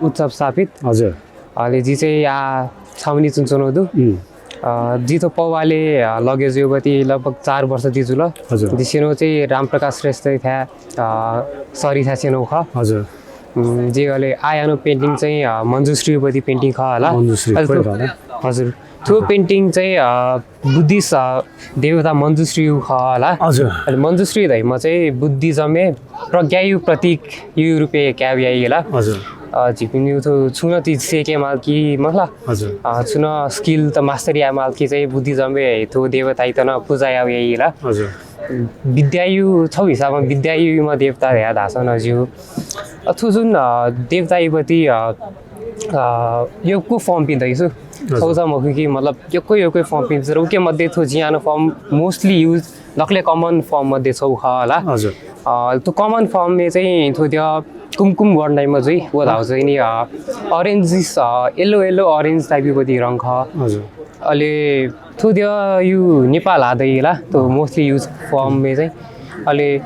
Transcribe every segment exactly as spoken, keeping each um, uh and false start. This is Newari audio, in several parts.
उत्सव स्थापित। हजुर। अले जि चाहिँ या छाउनी चुनचुनो दु। उम्। अ, जि थ्व पौवाले, अ, लगे जुइबति लगभग चार वर्ष ति जुल। हजुर। जि स्यनो चाहिँ रामप्रकाश श्रेष्ठ थाय्, अ, सरि थाय् स्यनो खः। हजुर। उम्, जि अले आयानो painting चाहिँ, अ, मञ्जुश्रीबति painting खः होला। मञ्जुश्री अले थ्व, थ्व, हजुर। थ्व painting चाहिँ, अ, बुद्धिस्ट, अ, देवता मञ्जुश्री खः होला। हजुर। अले मञ्जुश्री धइम्ह चाहिँ बुद्धिज्मए प्रज्ञायु प्रतीक यु रूपे क्याउ याइ होला। हजुर। अ, झिपिनिउ थ्व छुं नं ति सेके माल कि मला। हजुर। अ, छुं नं skill त master या माल कि चाहिँ बुद्धिज्मए थ्व देवताइत नं पुजा याउ याइ होला। हजुर। विद्यायु छौ हिसाबमा विद्यायुमा देवता या धासन ज्यू। अ, थ्व जुन, अ, देवतायुपति, अ, अ, यक्व form पिं दइसु। हजुर। छौ चा मखु कि मतलब यक्व यक्व form पिं, तर उके मध्ये थ्व जियानो form mostly use दकले common form मध्ये छौ खः होला। हजुर। अ, थ्व common form मे चाहिँ थ्व द्य कुमकुम वर्णयमा जुइ, व धाउ चाहिँ नि, अ, orange, अ, yellow, yellow orange type युपति रङ खः। हजुर। अले थ्व द्य यु नेपाल हादइ ला, थ्व mostly use form मे चाहिँ। अले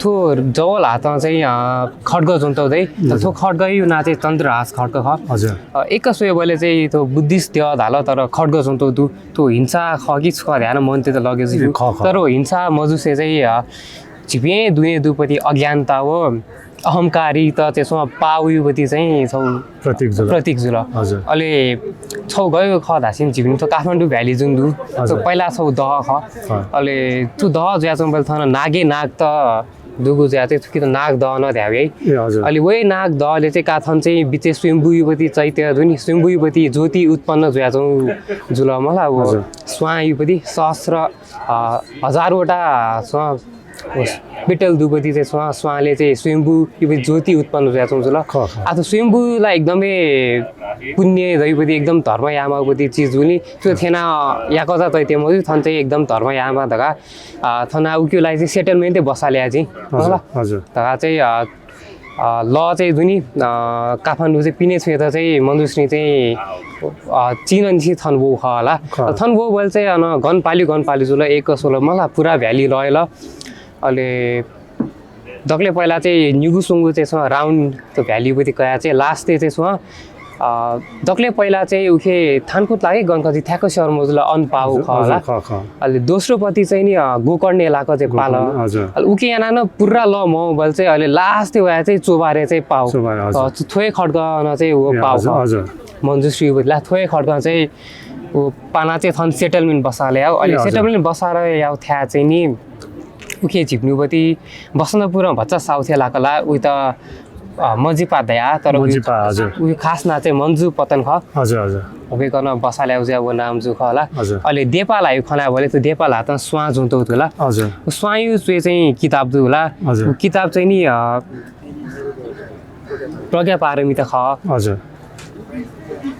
थ्व जवल हातं चाहिँ, अ, खड्ग जुन्तो दइ। हजुर। थ्व खड्ग यु ना चाहिँ चन्द्रहास खड्ग खः। हजुर। अ, एक सोय बले चाहिँ थ्व बुद्धिस्ट द्य धाल, तर खड्ग जुन्तो दु। थ्व हिंसा खः कि छु खः ध्यान मन ते त लगे जि। खः, खः। तर हिंसा मजुसे चाहिँ, अ, झिपिं दुने दुपति अज्ञानता व अहंकारी त चाहिँ छौ पाउयुपति चाहिँ छौ प्रतीक जुल। प्रतीक जुल। हजुर। अले छौ गयो खः धासिन झिपिं त काठमाडौं भ्याली जुन दु। हजुर। त पहिला छौ दह खः। अँ। अले थ्व दह जुया चाहिँ बल थन नागे नाग त दुगु जुया चाहिँ थुकी त नाग दह न ध्याउ है। ए, हजुर। अले वही नाग दहले चाहिँ काथन चाहिँ बिचे स्वयम्भूयुपति चैत्य दुनि स्वयम्भूयुपति ज्योति उत्पन्न जुया चाहिँ जुल मला वो। हजुर। स्वांयुपति सहस्र, अ, हजारवटा स्वां पेटल दुपति चाहिँ स्वां, स्वांले चाहिँ स्वयम्भू युपति ज्योति उत्पन्न जुया चाहिँ जुल। ख, ख। आ त स्वयम्भूला एकदमै पुण्य दइपति एकदम धर्म यामापति चिज हुनि। त्यो थेना याकजा तैते मजु थन चाहिँ एकदम धर्म यामा धका, अ, थना उक्युलाई चाहिँ settlement बसाले चाहिँ। हजुर, होला? हजुर। धका चाहिँ, अ, अ, ल चाहिँ दुनि, अ, काठमाडौं चाहिँ पिने छुयेत चाहिँ मञ्जुश्री चाहिँ, अ, चिननिसि थन वो खः होला। ख। थन वो बल चाहिँ अन गन पालि, गन पालि जुल एक सोल मला पुरा भ्याली लयल। अले दकले पहिला चाहिँ निगु सुंगु चाहिँ छ round त भ्यालीपति कया चाहिँ last चाहिँ छ, अ, दकले पहिला चाहिँ उखे थानकुत लागे गनकजी थ्याक स्यार मजुल अन पाउ हजुर, खः होला। हजुर, ख, ख। अले दोस्रो पति चाहिँ नि, अ, गोकर्णे लाक चाहिँ पाल। गोकर्ण, हजुर। अले उके याना न पुरा ल मौ बल चाहिँ अले last वया चाहिँ चोबारे चाहिँ पाउ। चोबारे, हजुर। अ, थ्वे खड्ग न चाहिँ वो ए, पाउ हजुर, ख। हजुर। मञ्जुश्री बदला थ्वे खड्ग चाहिँ वो पाना चाहिँ थन settlement बसाले आउ। अले ए, हजुर। Settlement बसाले आउ थ्या चाहिँ नि उखे झिप्नुपति बसन्तपुर भच्चा साउथे लाकला उइत अ, मजिपा दया, तर उयो मजिपा, हजुर। उयो खास ना चाहिँ मञ्जु पतन ख। हजुर, हजुर। उके कन बसाले उज्या वो नाम जु खला। हजुर। अले देपाला यु खना भले त देपाला त स्वां जुन्तो तुला। हजुर। स्वां यु चुए चाहिँ किताब दुला। हजुर। उ किताब चाहिँ नि, अ, प्रज्ञा पारमिता ख। हजुर।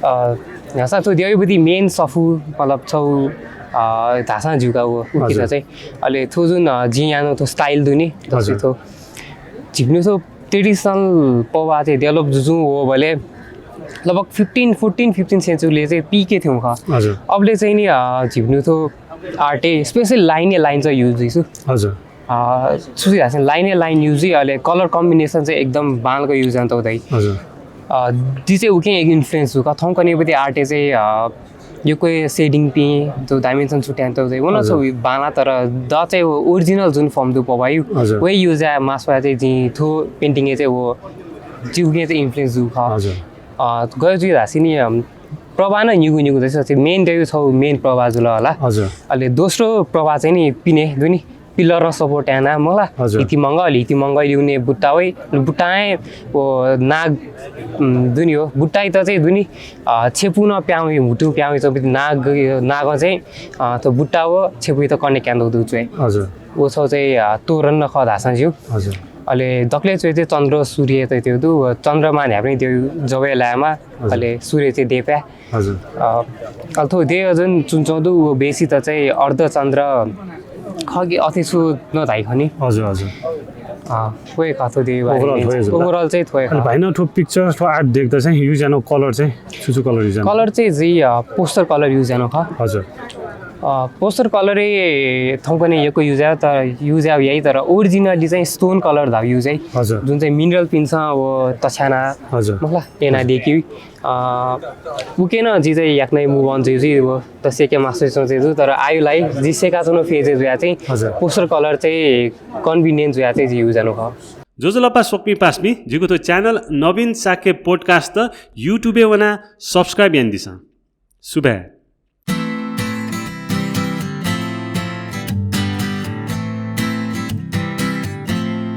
अ, न्हासा थ्व द्यवि बुद्धि main सफू, मतलब छौ, अ, धासा जुका वो, उ हजुर। किताब चाहिँ। अले थ्व जुन, अ, जिं यानो थ्व style दुनि, हजुर। थ्व झिप्नु थ्व traditional पवा चाहिँ develop जुजु हो भले लगभग fifteen, fourteen, fifteen century ले चाहिँ पिके थियौँ ख। हजुर। अबले चाहिँ नि, अ, झिप्नु थ्व art ए special line ए line चाहिँ use जुइसु। हजुर। अ, सुझी धासन line ए line use जुइ, अले color combination चाहिँ एकदम बांलाक use यान तौ दाइ। हजुर। अ, दि चाहिँ उके एक influence जु ख, थौं कनेबदी art ए चाहिँ, अ, यक्व shading पिं, जो dimension छुट्यान तौ चाहिँ, वो न हजुर। छौ बांला तर द चाहिँ वो original जुन form दु पवायु, हजुर। वे use या मासवा चाहिँ जि थ्व painting ए चाहिँ वो, जि उके चाहिँ influence जु ख। हजुर। अ, गयो जुइ धासिनी, अम, प्रभा न निगु निगु जैसे चाहिँ main देउ छौ main प्रभा जुल होला। हजुर। अले दोस्रो प्रभा चाहिँ नि पिने दुनि। Pillar र support याना मला। हजुर। इति मंगल, इति मंगल युने बुट्टा वइ, बुट्टाए वो नाग, उम्, दुनि हो। बुट्टाइ त चाहिँ दुनि, अ, छेपु न प्याउ, हुटु प्याउ चाहिँ नाग, नाग चाहिँ, अ, त बुट्टा वो छेपु त connect यान दु चाहिँ। हजुर। वो छौ चाहिँ, अ, तोरण न ख धासन ज्यू। हजुर। अले दकले चाहिँ चाहिँ चन्द्र सूर्य त त्यो दु, चन्द्रमा न्ह्याप्ने त्यो जवे लामा, हजुर। अले सूर्य चाहिँ देप्या। हजुर। अ, अल्थो दे अजन चुनचौदु वो बेसी त चाहिँ अर्धचन्द्र खगे अथे सु न धाइ खनि। हजुर, हजुर। अ, थ्वे खा थ्व दे overall थ्वे जुल। Overall चाहिँ थ्वे अनि खा। भाइ न थ्व picture, थ्व art देख्दा चाहिँ use यानो color चाहिँ, छु छु color use यानो? Color चाहिँ जि, अ, poster color use यानो खा। हजुर। पोस्टर कलर थौंकन्हय् यक्व युज याः, तर युज याः याइ, तर ओरिजिनली चाहिँ स्टोन कलर धाः युज याइ। हजुर। जुन चाहिँ मिनरल पिन्सं व तछ्याना हजुर। मखला एना देकी। उके नं जि चाहिँ याकनं move on जुइ जुइ व तसेके मास्टर सोचे जु, तर आयुलाई जि सेका चुनो फेजे जुया चाहिँ हजुर। पोस्टर कलर चाहिँ कन्भिनियन्ट जुया चाहिँ जि युज यानु खः। ज्वजलपा स्वकुमि पासापिं, जिगु थ्व च्यानल नवीन शाक्य पोडकास्ट YouTube-य् वना सब्स्क्राइब यानादिसँ। सुभाय्।